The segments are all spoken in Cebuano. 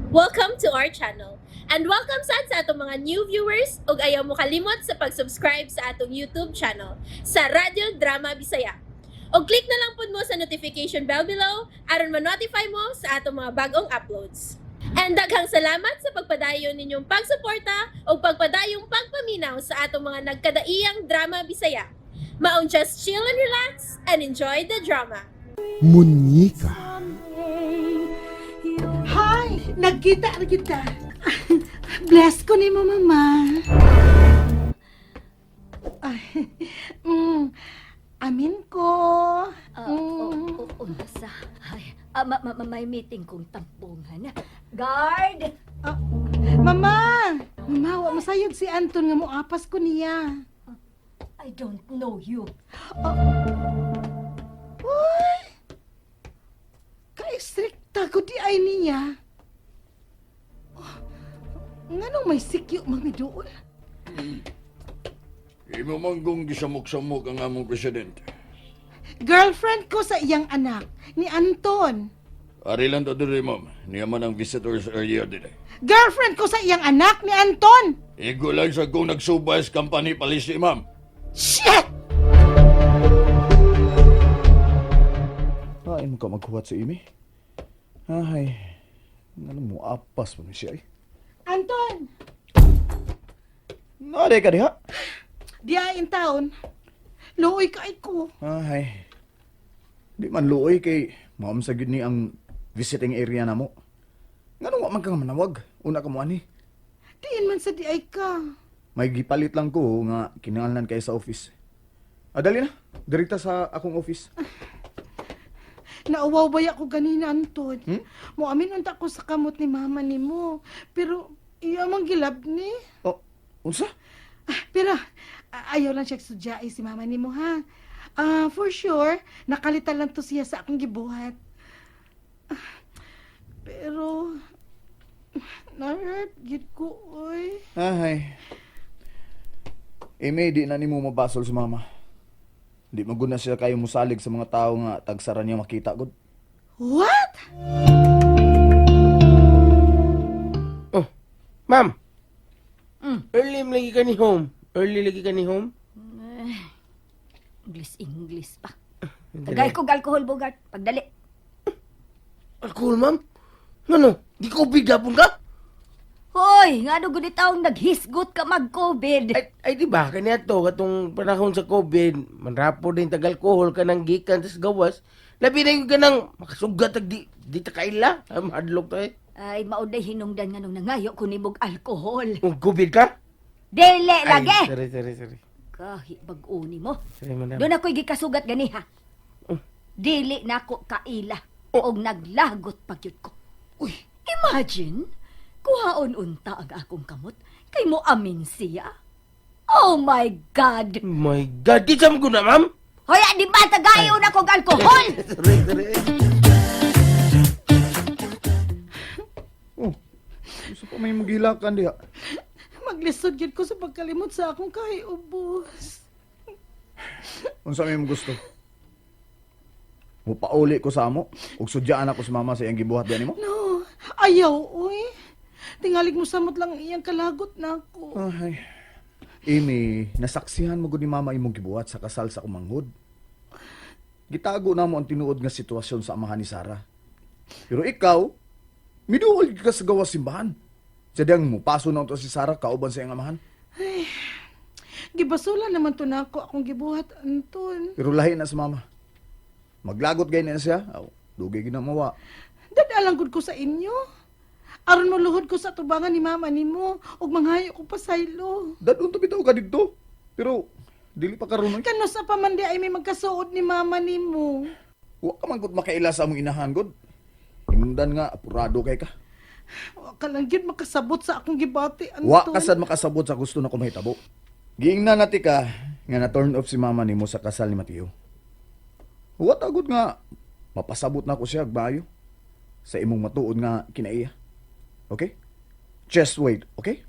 Welcome to our channel. And welcome sad sa atong mga new viewers ug ayaw mo kalimot sa pag-subscribe sa atong YouTube channel sa Radyo Drama Bisaya. Og click na lang pud mo sa notification bell below aron ma-notify mo sa atong mga bagong uploads. And daghang salamat sa pagpadayon ninyong pagsuporta ug pagpadayong pagpaminaw sa atong mga nagkadaiyang drama Bisaya. Maong just chill and relax and enjoy the drama. Munyika. Hi! Nagkita na kita. Bless ko ni mo, Mama. Ay, amin ko. Ah, oh, unsa? Ay, may meeting kong tampungan. Guard! Ah, Mama! Mama, wa masayod si Anton nga moapas ko niya. I don't know you. Uy! Ka-strikta ko di ay niya. Oh, nganong may sikyo mamiduol? Imo manggong gisamok-samok ang among presidente. Girlfriend ko sa iyang anak, ni Anton. Ari lang ta diri, ma'am. Niya man ang visitors area diri. Girlfriend ko sa iyang anak ni Anton! Igo lang sa kung nagsubas company policy, ma'am. Shit! Ay, mo ka maghuwat sa imi. Ay, ano mo apas pa mi siya eh. Anton! Naday ka diha. Di ay in town. Luoy ka ay ko. Ay, di man luoy kay ma'am sa gyud ni ang visiting area namo. Ngano wa man ka manawag? Una ka mo ani. Diin man sa di ay ka. May gipalit lang ko nga kinahanglan kay sa office. Ah, dali na. Direkta sa akong office. Nauwaw ba ako ganina, Anton? Hmm? Mo amin unta ko sa kamot ni mama ni mo. Pero iya mang gilab ni. Oh, unsa? Ah, pero ayaw lang siya sudyai si mama ni mo ha. Ah, for sure, nakalitan lang to siya sa akong gibuhat. Ah, pero na-hurt gid ko oy. Ay. Ime, di na nimo mabasol si mama. Di maguna siya kayo musalig sa mga tao nga tagsara niya makita gud. What? Oh, ma'am. Early man lagi ka ni home. Early lagi ka ni home. English, English pa. Tagay kog alcohol, Bogart. Pagdali. Alcohol, ma'am? Ngano? Di COVID gapon ka? Hoy, nga ano gud taong naghisgot ka mag-COVID. Ay, di ba? Kaniya to, katong panahon sa COVID, manrapo din tag alcohol ka nang gikan tas gawas. Labi na yung ganang makasugat tag di ta kaila. Ah, mahadlok ta eh. Ay, mauday hinungdan nga nung nangayo ko nimog alcohol. Oh, COVID ka? Dili Ay, lagi. sorry, sorry, sorry. Kahi bag-uni mo. Sorry, madam. Doon ako'y gikasugat ganiha. Oh. Dili nako kaila Oh. og naglagot pagyud ko. Uy, Imagine, kuhaon unta ang akong kamot kay mo amin siya. Oh my God! my God. Di sa mo na, ma'am? Hoy, di ba tagayo na kog alkohol? Sorry, sorry. Oh, gusto pa may magilakan diha. Maglisod gid ko sa pagkalimot sa akong kahiubos. Unsa may mo gusto? Mupauli ko sa amo ug sudyaan ako sa mama sa iyang gibuhat diha nimo. No, ayaw, uy. Tingalig mo samot lang iyang kalagot na ako. Ay. Amy, nasaksihan mo gud ni mama imong gibuhat sa kasal sa kumanghod. Gitago na mo ang tinuod nga sitwasyon sa amahan ni Sarah. Pero ikaw, miduol ka sa gawas simbahan. Sa diyang mo, paso na unto si Sarah kauban sa iyang amahan. Gibasula naman to na ako akong gibuhat, Anton. Pero lahi na sa mama. Maglagot gay na siya. Aw, dugay ginamawa. Dadalang gud ko sa inyo. Aron mo luhod ko sa tubangan ni mama nimo ug manghayo ko pasaylo. Dadun to bitaw ka didto. Pero dili pa karon oy. Kanus pa man di ay may magkasuod ni mama nimo. Wa ka man gud makaila sa among inahan gud. Hinungdan nga apurado kay ka. Wa ka lang gyud makasabot sa akong gibati, Anton. Wa ka sad makasabot sa gusto na ko mahitabo. Giingnan nati ka nga na turn off si mama nimo sa kasal ni Mateo. Wa tagod nga mapasabot na ko siya bayo sa imong matuod nga kinaiya. Okay? Just wait, okay?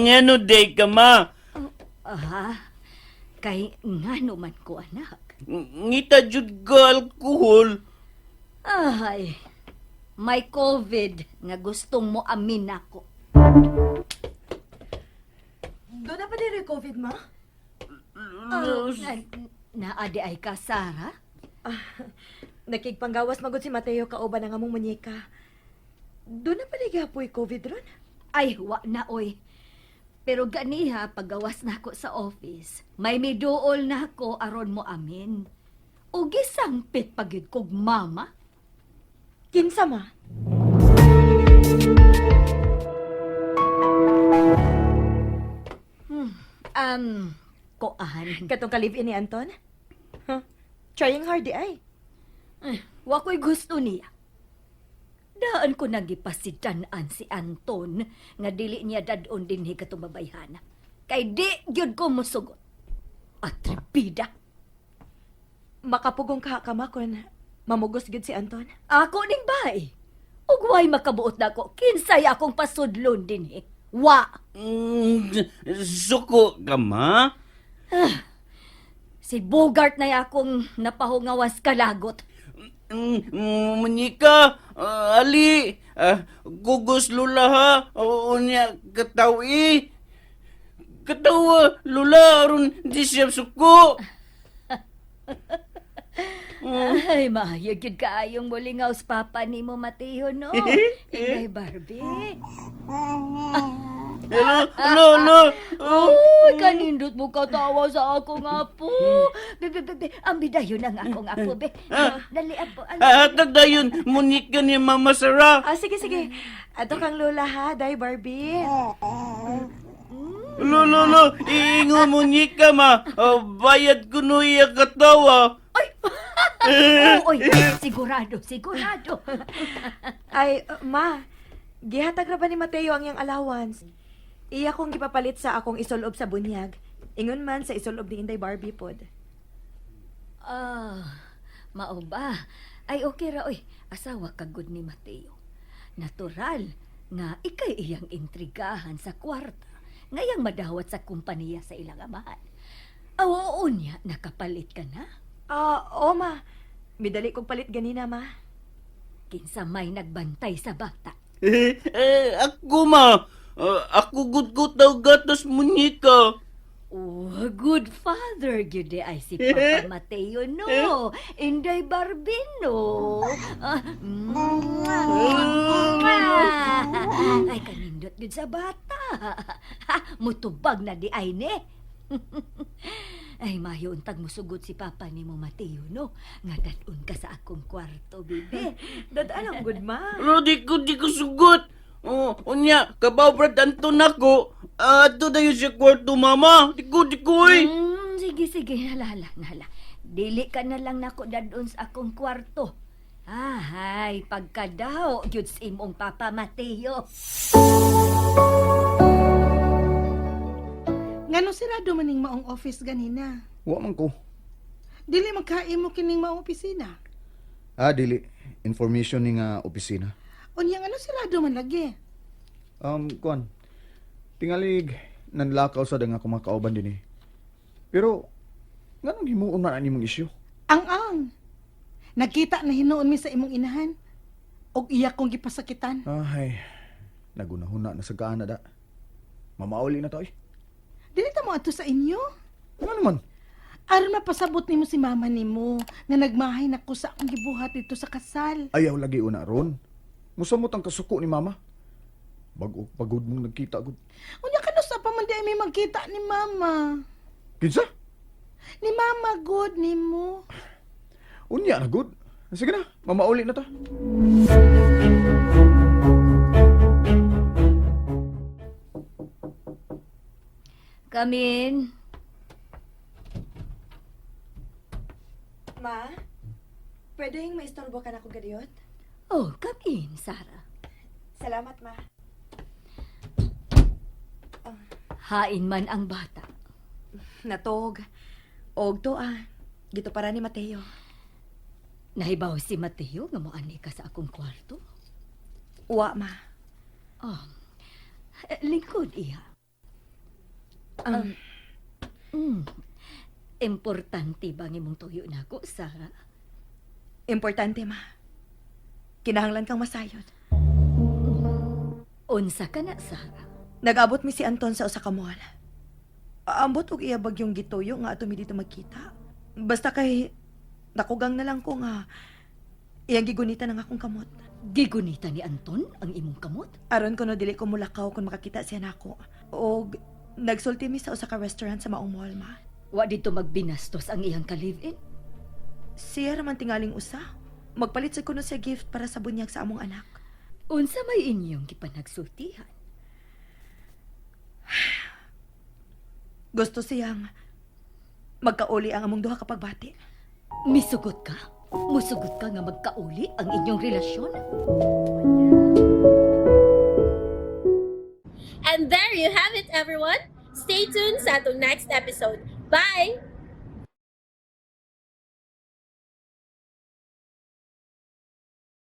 Ngano day ka, ma? Aha, kay ngano man ko anak. Ngita jud ka alkohol. Ay, may COVID nga gustong mo amin ako. Doon na pa din COVID, ma? Ah, naadi ay ka, Sarah? Nakigpanggawas magod si Mateo kauban ang among munyeka. Doon na pa din gapoy COVID ron? Ay, wa na, oy. Pero ganiha, paggawas na ako sa office, may miduol na ako aron mo amin. O gisangpit pagyud kog mama. Kinsa, ma? Um, koan. Katong ka-live-in ni Anton? Huh? Trying hard di ay. Ay, wa ko'y gusto niya. Daan ko nagipasidan-an si Anton nga dili niya dadon dinhi katong babayhana. Kay di gyud ko mosugot. Atribida. Makapugong ka ka, ma, kun mamugos gid si Anton. Ako ning bae. Ug way makabuot nako kinsay akong pasudlon dinhi. Wa. Suko ka, ma? Si Bogart na akong napahungawas kalagot. Munyika, ali, gugos lula ha, unya katawi. Katawa, lula, aron di siya suko. Ay, maayo gyud kaayong mulingaw sa papa nimo Mateo no. Ingay Barbie. Hello, hello, hello. Oh. Uy, kanindot mo katawa sa akong apo. Be, be, be, be. Ang bidayon ang akong apo, be. Dali, apo. Ali. Hatag dayon, munyika ni Mama Sarah. Ah, sige, sige. Ato kang lola ha, day Barbie. Lo, lo, lo, iingo munyika ma. Oh, bayad ko no iya katawa. Uy, sigurado, sigurado. Ay, ma, gihatag ra ba ni Mateo ang iyang allowance? Iya kong gipapalit sa akong isulob sa bunyag. Ingon man sa isulob ni Inday Barbie pod. Ah, mao ba? Ay, okay ra, oy. Asawa ka gud ni Mateo. Natural nga ikay iyang intrigahan sa kwarta ngayang madawat sa kumpanya sa ilang amahan. Aw, oo niya, nakapalit ka na. Ah, oo ma. Midali kong palit ganina, ma. Kinsa may nagbantay sa bata. Eh, eh, ako ma. Ah, ako gud ko taw gatas munyika. Oh, good father, gyud di ay si Papa Mateo, no. Inday Barbino. Ah, mwah, mwah. Ay, kanindot gyud sa bata. Ha, mutubag na di ay ne. Ay, mayo untag musugot si Papa nimo Mateo, no. Nga dad-on ka sa akong kwarto, bibi. Dadaan ang good, ma. Pero di ko sugot. Oh, unya, kabaw brad Anton ako. Ah, ato dayon siya kwarto mama. Di ko eh. Sige, sige. Hala, hala, hala. Dili ka na lang nako dadon sa akong kwarto. Ahay, pagkadaw, gyud sa imong Papa Mateo. Ngano sirado maning maong office ganina? Wa man ko. Dili magkaimo kining maong opisina. Ah, dili. Information ni nga opisina. Unya ngano sirado man lagi? Kuan. Tingalig nanlakaw sa nga akong mga kauban din eh. Pero nganong himuon man ani mong isyu? Ang-ang. Nagkita na hinuon mi sa imong inahan. Og iya kong gipasakitan. Ay, nagunahuna na sa kaana da. Mamauli na to eh. Dili ta mo adto sa inyo. Ano naman? Aron mapasabot nimo si mama nimo nga nagmahay nako sa akong gibuhat dito sa kasal. Ayaw lagi una ron. Musamot ang kasuko ni mama. Bago pagod mong nagkita gud. Unya kanusa pa man di ay may magkita ni mama. Kinsa? Ni mama god nimo. Unya na gud. Sige na, mamauli na ta. Come in. Ma, pwede yung maistorbo ka na ko gadiyot? Oh, come in, Sarah. Salamat, ma. Hain man ang bata. Natog. Og to ah. Gito para ni Mateo. Nahibaw si Mateo nga moani ka sa akong kwarto. Uwa, ma. Oh, lingkod iya. Um, Importante ba ang imong tuyo nako, Sara? Importante, ma. Kinahanglan kang masayod. Unsa ka na, Sara? Nag-abot mi si Anton sa usa ka mall. Ambot og iya bagyong gituyo nga ato mi dito magkita. Basta kay nakugang na lang ko nga iyang gigunitan ang akong kamot. Gigunita ni Anton ang imong kamot? Aron kuno dili ko mulakaw kung makakita siya nako. Og nagsulti mi sa usa ka restaurant sa maong mall, ma. Wa dito magbinastos ang iyang ka-live-in? Siya raman tingaling usa. Magpalit sa kuno siya gift para sa bunyag sa among anak. Unsa may inyong gipanagsultihan? Gusto siyang magkauli ang among duha kapag bati. Misugot ka? Musugot ka nga magkauli ang inyong relasyon? And there you have it, everyone. Stay tuned sa atong next episode. Bye!